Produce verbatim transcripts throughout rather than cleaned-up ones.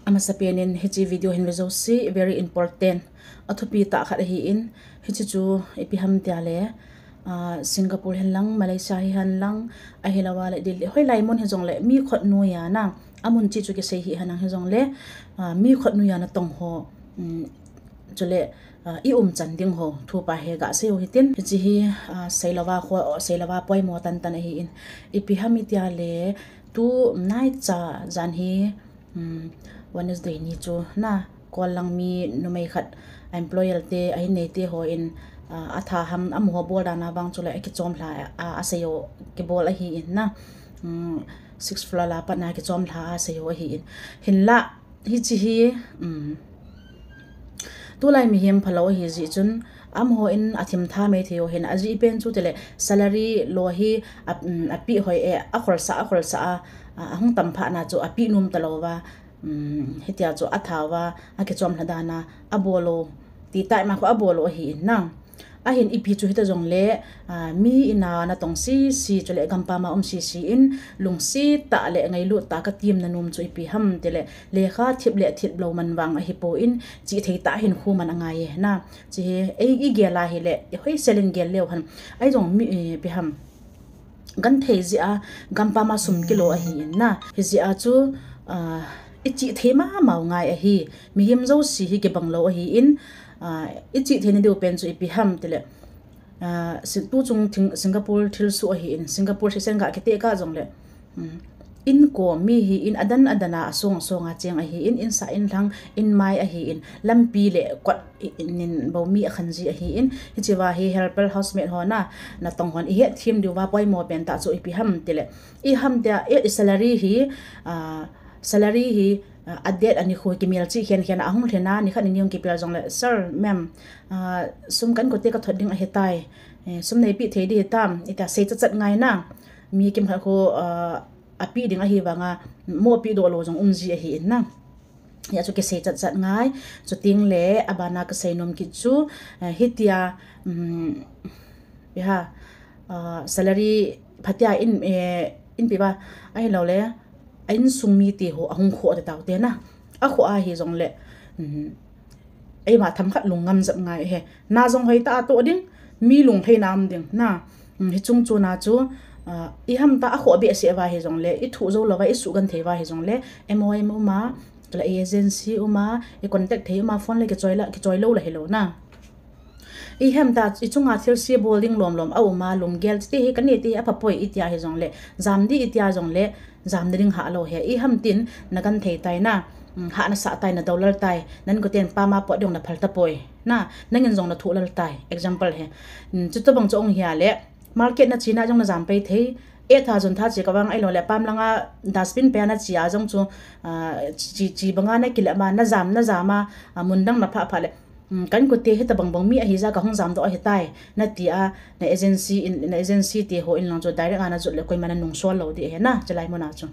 Amasapen in hiche video hin ve jouse very important, athupi tah khat ahin, hiche chu ipi ham tia le, ah, Singapore hen lang, Malaysia hi hen lang, ahilou le Delhi, hoilai mun hijongle, mi khut noiya na, amun cheh chu kisei hi hen lang hijongle, ah, mi khut noiya natong ho, um, chule, ah, i umchan ding ho, thu pa hi gasei u hitin, hiche hi, ah, seilouva kho, seilouva poimo tantan ahin, ipi ham itia le, tu naicha jan hi, um, Wednesday ni chu na, Kol lang mi numei khat, a employer te, a innei te hon, ah, atha ham, amaho bol dan a vang chule akichom lha, ah, asei u kibol ahin na, um, sixth floor a pat na kichom lha asei u ahin. Hinla, hiche hi, um, tulai mihem phalou ahi jeh chun, amaho in athim tha mai thei u hin, ajeh pen chu tile salary lo hi, a, um, apeh hoi e, akholsah, akholsah a, a, ahung tam phat na chu apeh nom talouva, um, hitia chu atha uva, akichom lha dan a, abol u, ti tai ma khu abol u ahin na. Ahin ipi chu hita jongle, ah, mi in a natong sese, chule gampam a um sese in, lungset tah le ngailut tah a katim na nom chu ipi ham tile, lekha thip le thip lou man vang ahipon, chihthei tah a hinkho man angai e na. Hiche hi, ei, igel a hile, hoisel in gel leu hen. Ahi jong mi, eh, ipi ham. Genthei jeh a, gampam a sum kilo ahin na. Hijeh a chu, ah, ichihthei mama u ngai ahi. Mihem jouse hi kibang lou ahin, ah, ichihthei na diu pen chu ipi ham tile, ah, si-, tuchung thing, Singapore thilsoh ahin, Singapore thilsen ga kiti ka jongle, um, inkom mi hi in adan adan a, asong asong a cheng ahin, insah inlhang, inmai ahin, lampi le kot i, in, in bou mi akhen ji ahin, hiche va hi helper housemaid ho na, natong hon ihet them diuva poimo pen tah chu ipi ham tile, i ham tia, i, i salary hi, ah, salary hi, ah, adet ani khu kimelchih khen khen a ahung lhen a, nikhat nini hung kipel jongle, "Sir, ma'am, ah, sum kankhote kathot ding ahitai, eh, sum neipeh thei ding hitam," itia sei chat chat ngai na, mi kimkhat khu, ah, apeh ding ahi vang a, mo peh doh lou jong um ji ahin na. Hia chu kisei chat chat ngai, chuteng le, abana kasei nom kit chu, eh, hitia, um, iha, ah, salary phatea in, eh, in pe uva, ahilou le, a insung mite ho, ahung khoh te tau te na. Akhoh ahi jongle, um, eima themkhat lung ngam jep ngai e. Na jong hoitah a toh ding, mi lunglhaina um ding na. Um, hiche chung chon a chu, ah, i ham tah a khoh behseh uva hijongle, i thoh jou louva, i sugenthei uva hijongle, M O M um a, tule agency um a, i contact thei um a, phone le kichoi la, kichoi lou la hilou na. I ham tah, i chunga thilse bol ding lom lom a um a, lunggel te hi kanei te hi apha poi itia hijongle, jam ding itia jongle, jam na ding hah lou hi. I ham tin, na genthei tai na, um, hah na sah tai, na doulal tai, na inkoten pam a pot ding na phal tapoi. Na, nangin jong na thoh lal tai, example hi. Um, chutobang chu ong hia le, market na chena jong na jam pai thei, eh tha jun tha che ka vang ahilou le, pam langa dustbin pe na che a jong chu, ah, che, che banga na kile ma, na jam, na jam a, ah, mun dang na phah phah le, um, kankhote hitobang bang mi ahi jeh a kahung jam doh ahitai, na tia, na agency in, na agency te ho in lang chu direct a na jot le koima na nungsol lou ding ahi na, chulai mun a chu.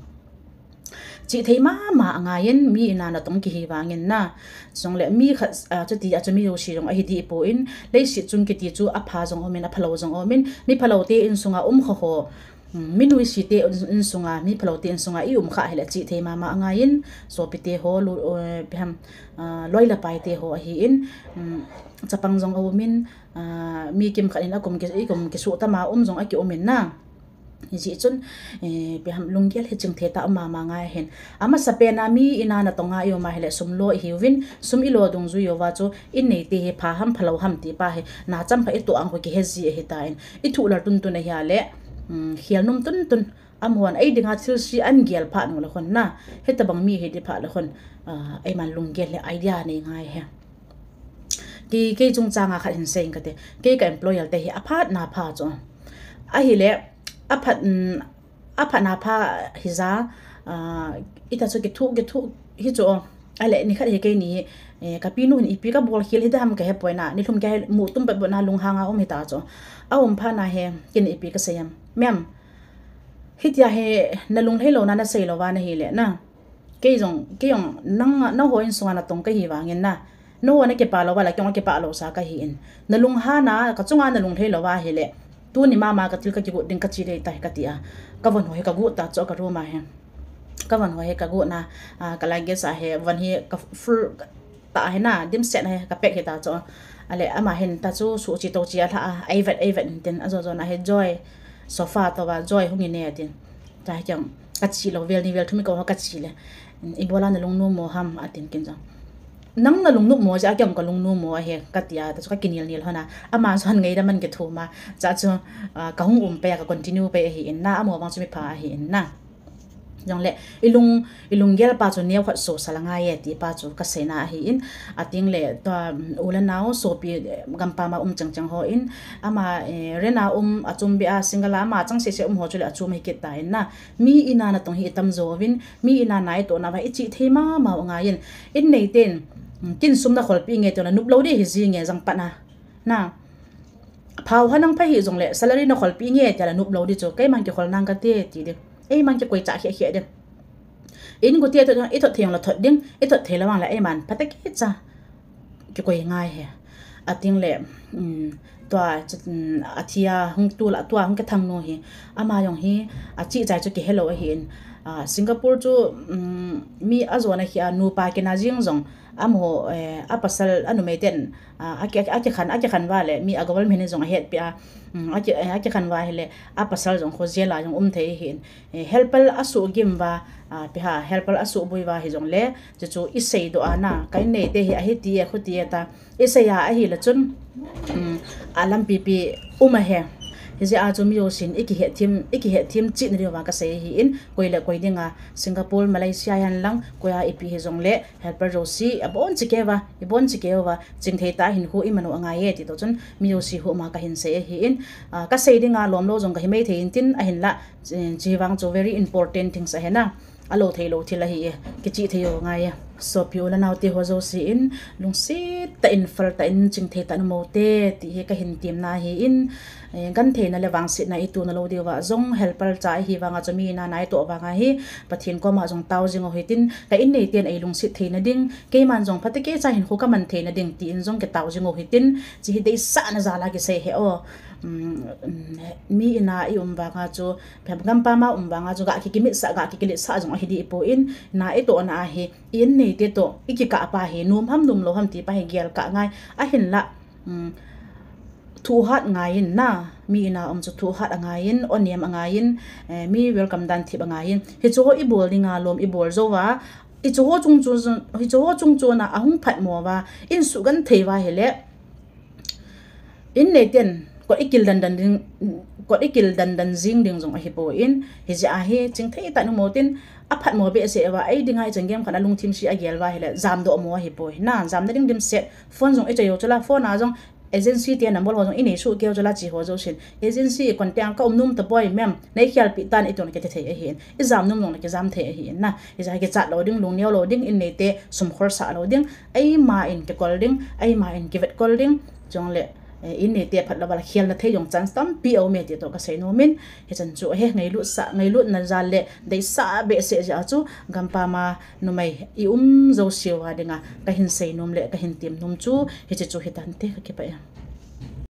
Chihthei mama angai in, mi in a natong kihi vangin na. Chule mi khat, ah, chuti a chu mi jouse jong ahi deh pon, leiset chung kiti chu apha jong um in, aphalou jong um in, mi phalou te insunga um kha ho, um, mi noise te in, insunga, mi phalou te insunga i um kha hile chihthei mama angai in, sopi te ho, lu, eh, ipi ham, ah, loi le pai te ho ahin, um, chapang jong aum in, ah, mi kimkhat in akum ki, i kum kisuh tama um jong aki um in na. Hijeh chun, eh, ipi ham lunggel hi chingthei tah mama ngai hin. Amasapen a mi in a natong a i um a hile sum lo ihiuvin, sum i lo dungjui uva chu, in nei te hi pha ham phalou ham ti pa hi, na champha i toh ang khu kihe ji ahitan. I thoh lal tun tun ahia le, um, khel nom tun tun. Amahon ei dinga thilse ahin gel phat nung le khun na. Hitobang mi hi ding phat le khun, ah, eiman lunggel hi idea nei ngai hi. Kei, kei chungchang a khat hin sei inge kati. Kei ka employer te hi aphat na pha chu. Ahile, aphat, um, aphat na pha hija, ah, ita chu kithoh, kithoh hi chu. Ahile, nikhat hi keini, eh, ka pinu hin ipi ka bol khel hi ding ham kahe poi na. Nilhum kei mu tum pet bou na lunghang a um hita chu. A um phat na hi, keini ipi kasei em. Ma'am, hitia hi na lunglhai lou na, na sei lou va na hile na. Kei jong, kei jong nang, nangho insunga natong kahi vangin na. Nangho na kipah lou va la, kei jong kipah lou sa kahin. Na lunghan a, ka chunga na lunglhai lou va hile. Tuni mama ka thil ka kigot ding ka che ding tai ka tia. Ka von ho hi ka got ta chu ka room a hi. Ka von ho hi ka guna, ah, ka luggage a hi von hi ka full ta hi na, dimset hi ka pack hi ta chu. Ale ama hin ta chu suh chi to chi a lha a, ei vet, ei vet tin, a jo jo na hi Joy, sofa to va Joy hung in e tin. Ta hi kiang ka chi lo vel ni vel thum i ko ha ka chi le. Ibola na lungnom mo ham a tin kin jong. Nang na lungnom mo ja kiang ka lungnom mo a hi ka tia, ta chu ka kinil nil hona. Ama chu han ngai da man ke thuma. Cha chu, ah, ka hung um pe a ka continue pe a hi in na, amo bang chu mi pha a hi in na. Jong le, i lung, i lunggel pa chu neo khat so sala ngai e ti pa chu ka seina a hi in, a ting le, tua, um, u le nao, sopi, eh, gampam a um chang chang ho in, ama, eh, rent a um, a chum be a single a ama chang se se um ho chu le a chum hi kit ta in na, mi in a na tong hi i tam jo vin, mi in a na i to na va i chi thei ma ma u ngai in, in nei ten, um, kin sum na khol pi nge te la nup lo di hi ji nge jang pa na, na, Phau ha nang pha hi jong le, salary na khol pi nge tia la nup lo di chu, kei man ki khol nang ka te ti di. Ei man ki koi cha khia khia di. In gu tia thot, i thot thei jong la thot ding, i thot thei la wang la ei man pha ta ki cha. Ki koi ngai he. A ting le, um, tua, chu, um, a thia hung tu la, tua hung ke thang nu hi. Ama jong hi, a chi chai chu ki hello a hi in. Ah, Singapore chu, um, mi a jo na hi a nu pa ki na jing jong. Amaho, eh, a pasal a numei ten, ah, a ki, a ki, a kikhan, a kikhan va le, mi a government in jong a hetpi a, um, a ki, eh, a kikhan va hi le, a pasal jong kho jail a jong um thei hi in, eh, helper a suh gim va, ah, pi ha, helper a suh bui va hi jong le, chu chu i sei do a na, ka in nei te hi a hi ti e, khu ti e ta, i sei a a hi le chun, um, a lampi pi um a he. Hi jeh a chu mi jo sin i ki het thim, i ki het thim chi na di va ka sei hi in, koi le koi ding a, Singapore, Malaysia hian lang, koi a i pi hi jong le, Helper jouse, a bon chi keu va, i bon chi keu va, ching thei ta hin khu i manu a ngai e, ti to chun, mi jouse khu ma ka hin sei a hi in, ah, ka sei ding a lom lo jong ka hi mai thei in tin, a hin la, eh, chi vang chu very important things a hi na, a lo thei lo thil a hi e, ki chi thei u ngai e. Sopi u le nau te ho jouse in, lungset ta in, phal ta in, ching thei ta nu mo te, ti hi ka hin tim na hi in, Eh, gan theina le vangsetna i tu na lo diu va, jong helper cha i hi vang a chu mi in a na i to vang a hi, Pathen koma jong tao jing u hi tin, ka in nei ten ei lungset theina ding, keiman jong pha ta ki cha hin khu ka man theina ding, ti in jong ki tao jing u hi tin, chi hi deisah na jal a ki sei he o. Um, um, mi in a i um vang a chu, phem gampam a um vang a chu, ga ki kimit sa, ga ki kilit sa jong a hi di i po in, na i to na a hi, in nei te to, i ki kah pa hi, nom ham nom lo ham ti pa hi gel kah ngai, a hin la, um, thu hat ngai in na, mi in a um chu thu hat a ngai in, o niam a ngai in, eh, mi welcome dan thip a ngai in. Hi chu ho i bol ding a lom i bol jo va, i chu ho chung chu, hi chu ho chung chu na a hung phat mo va, in su gan thei va hi le. In nei ten, kot i kil dan dan ding, kot i kil dan dan jing ding jong a hi po in, hi jeh a hi, ching thei ta nu mo tin, a phat mo be se va, ei ding a i chang game khan a lungthim si a gel va hi le, jam do mo a hi po hi na, jam na ding dim set, phone jong i chai u chu la, phone a jong, agency te number ho jong i nei su keu chu la chi ho jo sin. Agency i contact ka um nom ta poi mem. Nei khial pi tan i tun ki te thei a hi in. I jam nom nom na ki jam thei a hi in na. I ja ki chat lo ding, lung neo lo ding, in nei te sum khol sa lo ding. Ei ma in ki kol ding, ei ma in ki vet kol ding. Jong le, eh, in nei te phat lo bal khial na thei jong chance tampi a um e ti to ka sei nom in. Hi chan chu he ngailut sa, ngailut na jal le, deisah be se ja chu, gampam a numei i um jouse u a ding a, ka hin sei nom le, ka hin tim nom chu, hi chi chu hi tan te ka ki pa e.